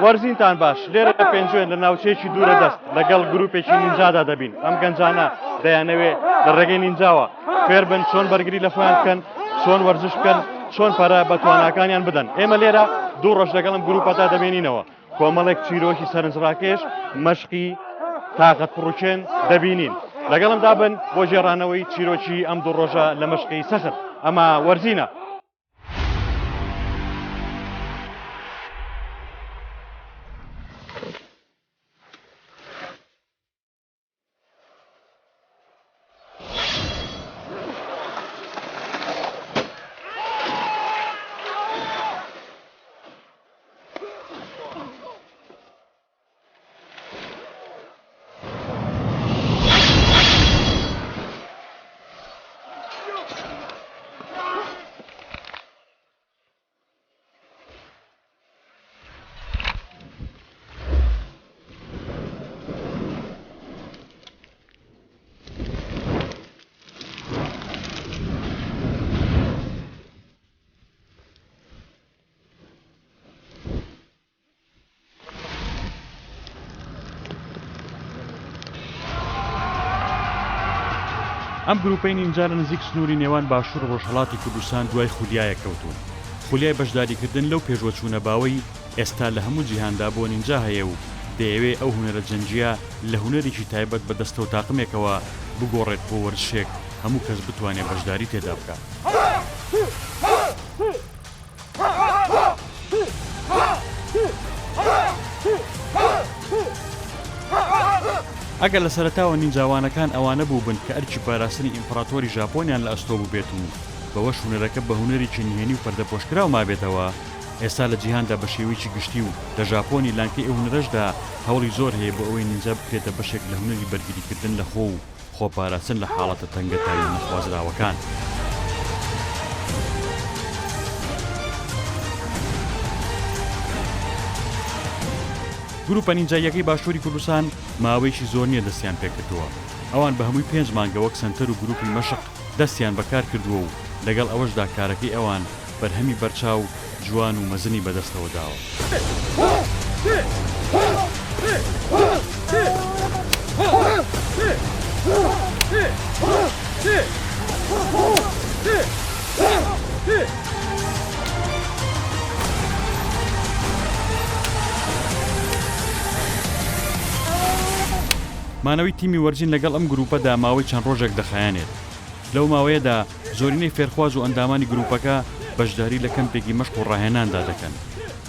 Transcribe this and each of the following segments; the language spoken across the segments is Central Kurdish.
وەرزینتان باش لێرە لە پێنجوێن لە ناوچەیەکی دوورە دەست لەگەڵ گروپێکی نینجادا دەبین ئەم گەنجانە دەیانەوێ لە ڕێگەی نینجاوە فێربن چۆن بەرگری لە خۆیان بکەن چۆن وەرزش بکەن چۆن پەرە بە تواناکانیان بدەن ئێمە لێرە دوو ڕۆژ لەگەڵم گروپەدا دەمێنینەوە کۆمەڵێک چیرۆکی سەرنجڕاکێش مەشقی تاقەت پڕوکێن دەبینین لەگەڵمدا بن بۆ گێڕانەوەی چیرۆکی ئەم دوو ڕۆژە لە مەشقی سەخت ئەمە وەرزینە. ئەم گروپەی نینجا لە نزیک سنووری نێوان باشوور و ڕۆژهەڵاتی کوردستان دوای خولیایەک کەوتوون. خولیای بەشداریکردن لەو پێشوەچوونە باوەی ئێستا لە هەموو جیهاندا بۆ نینجا هەیە و دەیەوێ ئەو هونەرە جەنگییە لە هونەرێکی تایبەت بە دەستە و تاقمێکەوە بگۆڕێت بۆ وەرزشێک هەموو کەس بتوانێ بەشداری تێدا بکات. ئەگەر لە سەرەتاوە نینجاوانەکان ئەوانە بووبن کە ئەرکی پاراستنی ئیمپڕاتۆری ژاپۆنیان لە ئەستۆ بووبێت و بەوەش هونەرەکە بە هونەرێکی نهێنی و پەردەپۆشکراو مابێتەوە، ئێستا لە جیهاندا بە شێوەیەکی گشتی و لە ژاپۆنی لانکەی ئەو هونەرەشدا هەوڵی زۆر هەیە بۆ ئەوەی نینجا بکرێتە بەشێک لە هونەری بەرگریکردن لە خۆ و خۆپاراستن لە حاڵەتە تەنگەتاوی و نەخوازراوەکان. گروپە نینجاییەکەی باشووری کوردستان ماوەیەکی زۆر نییە دەستیان پێکردووە، ئەوان بە هەمووی پێنج مانگە وەک سەنتەر و گروپی مەشق دەستیان بە کار کردووە و لەگەڵ ئەوەشدا کارەکەی ئەوان بەرهەمی بەرچاو، جوان و مەزنی بەدەستەوە داوە. مانەوەی تیمی وەرزین لەگەڵ ئەم گرووپەدا ماوەی چەند ڕۆژێک دەخایەنێت. لەو ماوەیەدا زۆرینەی فێرخواز و ئەندامانی گرووپەکە بەشداری لە کەمپێکی مەشق و ڕاهێناندا دەکەن،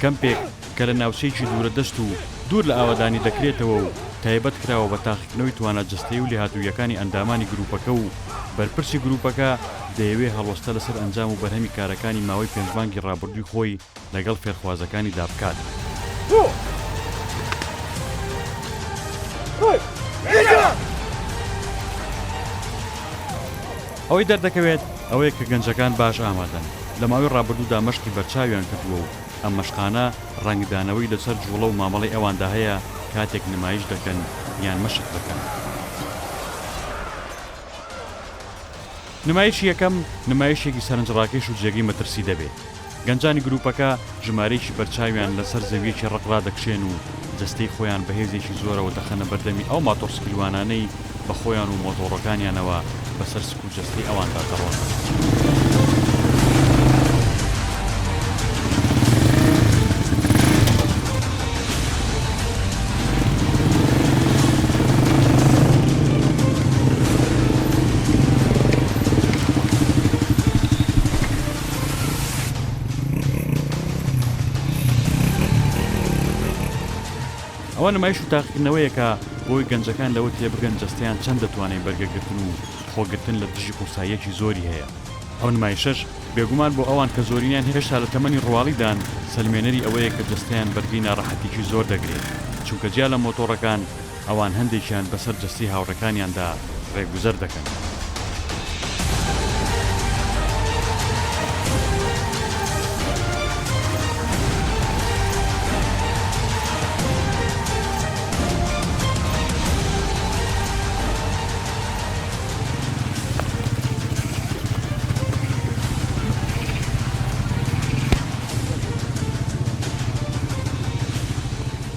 کەمپێک کە لە ناوچەیەکی دوورەدەست و دوور لە ئاوەدانی دەکرێتەوە و تایبەت کراوە بە تاقیکردنەوەی توانا جەستەیی و لێهاتووییەکانی ئەندامانی گرووپەکە و بەرپرسی گرووپەکە دەیەوێ هەڵوەستە لەسەر ئەنجام و بەرهەمی کارەکانی ماوەی پێنج مانگی ڕابردووی خۆی لەگەڵ فێرخوازەکانیدا بکات. ئەوەی دەردەکەوێت ئەوەیە کە گەنجەکان باش ئامادەن، لە ماوەی ڕابردوودا مەشقی بەرچاویان کردووە و ئەم مەشقانە ڕەنگدانەوەی لەسەر جوڵە و مامەڵەی ئەواندا هەیە کاتێک نمایش دەکەن یان مەشق دەکەن. نمایشی یەکەم نمایشێکی سەرنجڕاکێش و جێگەی مەترسی دەبێت. گەنجانی گروپەکە ژمارەیەکی بەرچاویان لەسەر زەوییەکی ڕەق ڕادەکشێن و جەستەی خۆیان بە هێزێکی زۆرەوە دەخەنە بەردەمی ئەو ماتۆڕسکیلوانانەی بە خۆیان و مۆتۆڕەکانیانەوە بەسەر سک و جەستەی ئەواندا دەڕۆن. ئەوە نمایش و تاقیکردنەوەیەکە بۆی گەنجەکان لەوە تێبگەن جەستەیان چەند دەتوانێت بەرگەگرتن و خۆگرتن لە دژی قورساییەکی زۆری هەیە. ئەو نمایشەش بێگومان بۆ ئەوان کە زۆرینەیان هێشتا لە تەمەنی ڕواڵیدان، سەلمێنەری ئەوەیە کە جەستەیان بەرگەی ناڕەحەتیی زۆر دەگرێت، چونکە جیا لە مۆتۆڕەکان، ئەوان هەندێکیان بەسەر جەستەی هاوڕێکانیاندا ڕێگوزەر دەکەن.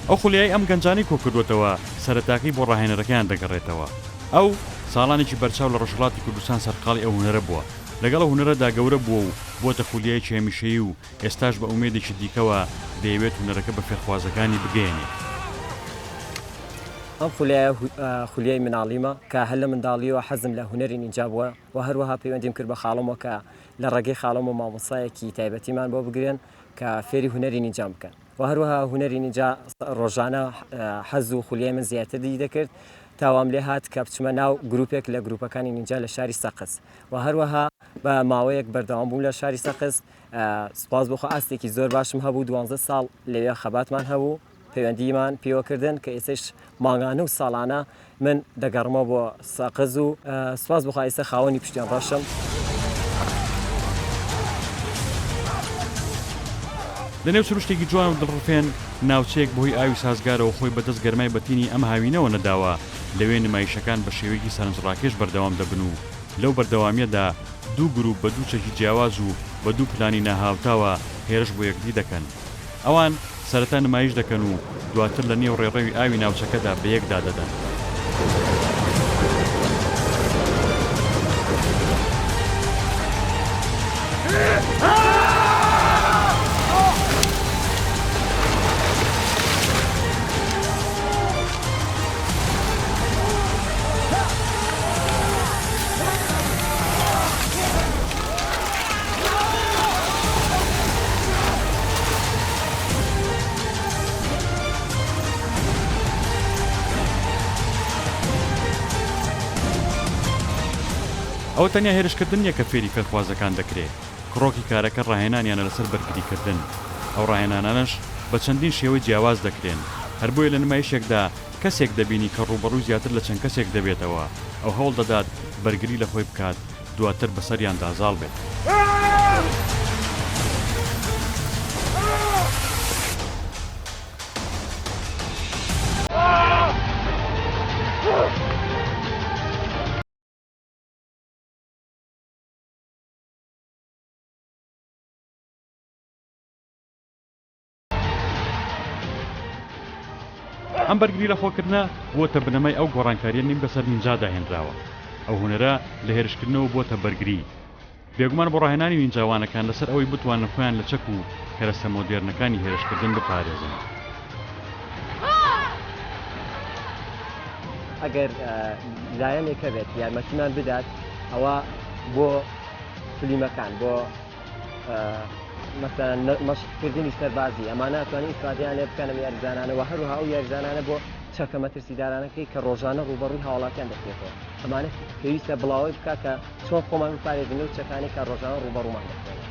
ئەو خولیایەی ئەم گەنجانەی کۆکردووەتەوە، سەرەتاکەی بۆ ڕاهێنەرەکەیان دەگەڕێتەوە. ئەو، ساڵانێکی بەرچاو لە ڕۆژهەڵاتی کوردستان سەرقاڵی ئەو هونەرە بووە. لەگەڵ ئەو هونەرەدا گەورە بووە و بووەتە خولیایەکی هەمیشەیی و ئێستاش بە ئومێدێکی دیکەوە دەیەوێت هونەرەکە بە فێرخوازەکانی بگەیەنێت. ئەم خولیایە خولیای مناڵیمە کە هەر لە منداڵییەوە حەزم لە هونەری نینجا بووە و هەروەها پەیوەندیم کرد بە خاڵمەوە کە لە ڕێگەی خاڵمەوە مامۆستایەکی تایبەتیمان بۆ بگرێن کە فێری هونەری نینجام بکەن. و هەروەها هونەری نینجا ڕۆژانە حەز و خولیای من زیاتری دەکرد تا وام لێ هات کە بچمە ناو گروپێک لە گروپەکانی نینجا لە شاری سەقز و هەروەها بە ماوەیەک بەردەوام بووم لە شاری سەقز سوپاس بۆ خوا ئاستێکی زۆر باشم هەبوو دوانزە ساڵ لەوێ خەباتمان هەبوو پەیوەندیمان پێوە کردن کە ئێستەش مانگانە و ساڵانە من دەگەڕمەوە بۆ سەقز و سوپاس بۆ خوا ئێستا خاوەنی پشتێن ڕەشم. لە نێو سروشتێکی جوان و دڵڕفێن، ناوچەیەک بەهۆی ئاوی سازگارەوە خۆی بەدەست گەرمای بەتینی ئەم هاوینەوە نەداوە، لەوێ نمایشەکان بە شێوەیەکی سەرنجڕاکێش بەردەوام دەبن و لەو بەردەوامییەدا دوو گرووپ بە دوو چەکی جیاواز و بە دوو پلانی ناهاوتاوە هێرش بۆ یەکدی دەکەن. ئەوان سەرەتا نمایش دەکەن و دواتر لە نێو ڕێڕەوی ئاوی ناوچەکەدا بەیەکدا دەدەن. ئەوە تەنیا هێرشکردن نییە کە فێری فێرخوازەکان دەکرێ، کڕۆکی کارەکە ڕاهێنانیانە لەسەر بەرگریکردن. ئەو ڕاهێنانانەش بە چەندین شێوەی جیاواز دەکرێن، هەر بۆیە لە نمایشێکدا کەسێک دەبینی کە ڕووبەڕووی زیاتر لە چەند کەسێک دەبێتەوە، ئەو هەوڵ دەدات بەرگری لە خۆی بکات، دواتر بەسەریاندا زاڵ بێت. ئەم بەرگری لەخۆکردنە بووەتە بنەمای ئەو گۆڕانکارییە نیم بەسەر نینجادا هێنراوە. ئەو هونەرە لە هێرشکردنەوە بووەتە بەرگری. بێگومان بۆ ڕاهێنانی نینجاوانەکان لەسەر ئەوەی بتوانن خۆیان لە چەک و کەرەستە مۆدێرنەکانی هێرشکردن بپارێزن. ئەگەر لایەنێک هەبێت یارمەتیمان بدات ئەوە بۆ فلیمەکان بۆ مەسەلەن مەشقکردنی سەربازی ئەمانە ئەتوانین ئیسفادەیان لێ بکەن ئەم یاریزانانە و هەروەها ئەو یاریزانانە بۆ چەکە مەترسیدارانەکەی کە ڕۆژانە ڕووبەڕووی هاوڵاتیان دەکرێتەوە ئەمانە پێویستە بڵاوەی بکا کە چۆن خۆمان بپارێزین لەو چەکانەی کە ڕۆژانە ڕووبەڕوومان دەکرێنەوە.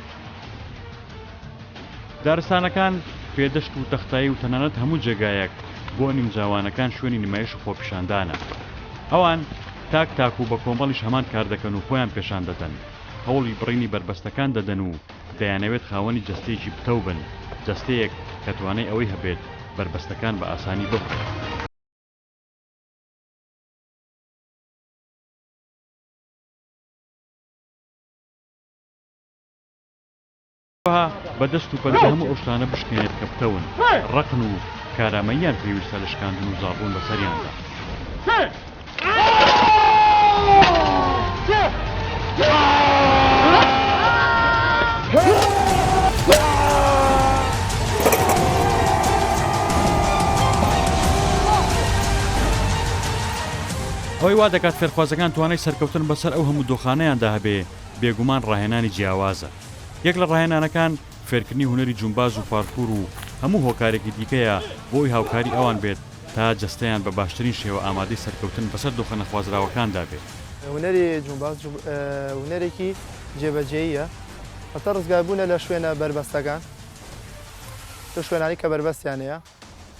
دارستانەکان، پێدەشت و تەختایی و تەنانەت هەموو جێگایەک بۆ نیمجاوانەکان شوێنی نمایش و خۆپیشاندانە. ئەوان تاک تاک و بە کۆمەڵیش هەمان کار دەکەن و خۆیان پێشان دەدەن. هەوڵی بڕینی بەربەستەکان دەدەن و دەیانەوێت خاوەنی جەستەیەکی پتەو بن، جەستەیەک کە توانای ئەوەی هەبێت بەربەستەکان بە ئاسانی ببڕێت. هەروەها بە دەست و پەنجە هەموو ئەو شتانە بشکێنێت کە پتەون، ڕەقن و کارامەییان پێویستە لە شکاندن و زاڵبوون بەسەریاندا. ئەوەی وا دەکات فێرخوازەکان توانای سەرکەوتن بەسەر ئەو هەموو دۆخانەیاندا هەبێ، بێگومان ڕاهێنانی جیاوازە. یەک لە ڕاهێنانەکان فێرکردنی هونەری جومباز و پارکور و هەموو هۆکارێکی دیکەیە بۆ ئەوی هاوکاری ئەوان بێت تا جەستەیان بە باشترین شێوە ئامادەی سەرکەوتن بەسەر دۆخە نەخوازراوەکاندا بێت. هونەری جومباز هونەرێکی جێبەجێییە، واتە ڕزگاربوونە لە شوێنە بەربەستەکان، لەو شوێنانەی کە بەربەستیان هەیە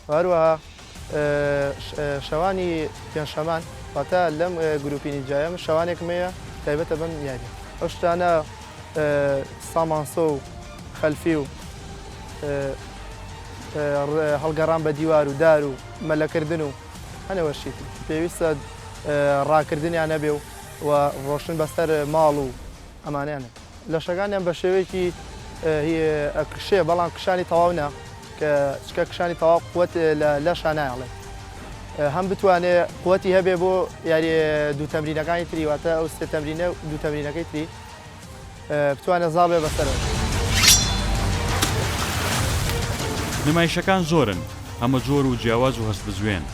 و هەروەها شەوانی پێنجشەمان واتە لەم گروپی نینجایە من شەوانێکم هەیە تایبەتە بەم یاریە. ئەو شتانە سامانسۆ و خەلفی و هەڵگەڕان بە دیوار و دار و مەلەکردن و هەنێ وەرشی تر. پێویستە ڕاکردنیان هەبێ و و ڕۆشتن بەسەر ماڵ و ئەمانەیان هەبێ. لەشەکانیان بە شێوەیەکی ئەکشێ بەڵام کشانی تەواو نا. کە چکە کشانی تەواو قوت لە لەشا نایەڵێت هەم بتوانێ قوتی هەبێ بۆ یاری دوو تەمرینەکانی تری واتە ئەو سێ تەمرینە و دوو تەمرینەکەی تری بتوانێ زاڵ بێ بەسەرەوە. نمایشەکان زۆرن، هەمە جۆر و جیاواز و هەستبزوێن.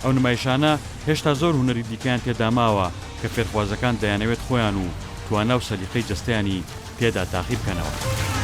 ئەو نمایشانە هێشتا زۆر هونەری دیکەیان تێدا ماوە کە فێرخوازەکان دەیانەوێت خۆیان و توانا و سەلیقەی جەستەیانی تێدا تاقی بکەنەوە.